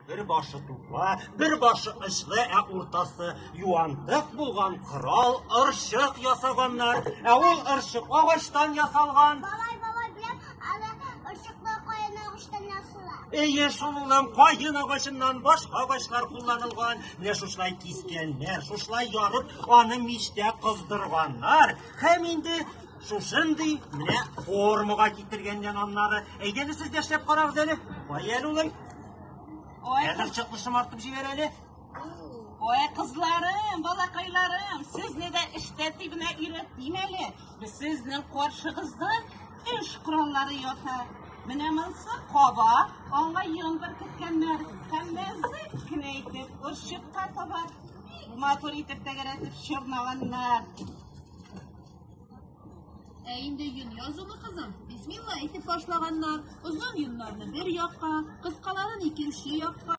Бер башы тупа, бер башы очлы, ә уртасы юантык булган корал ырчык ясаганнар. Ә ул ырчык агачтан ясалган. Балай, балай, беләм, аны ырчыклар каен агачтан ясала. Әйе, шул улым, каен агачыннан башка агачлар кулланылган. Менә шушылай кискәннәр, шушылай ярып, аны мичтә кыздырганнар. Һәм инде шушындый менә формага китергәннәр аннары. Әйдәгез сез дә эшләп карагыз әле. Кая әле, улым? Ой, Хәзер чыкны шомартып җибәр әле. Ой, кызларым, балакайларым, сезне дә эш тәртибенә өйрәтим әле. Без сезнең каршыгызда эш кораллары ята. Менә монысы каба, аңа йон беркеткәннәр һәм нәзек кенә итеп орчыкка таба бик матур итеп тәгәрәтеп чорнаганнар. Ә инде йон язумы, кызым? Бисмилла әйтеп башлаганнар. Озын йоннарны бер якка, кыскаларын икенче якка.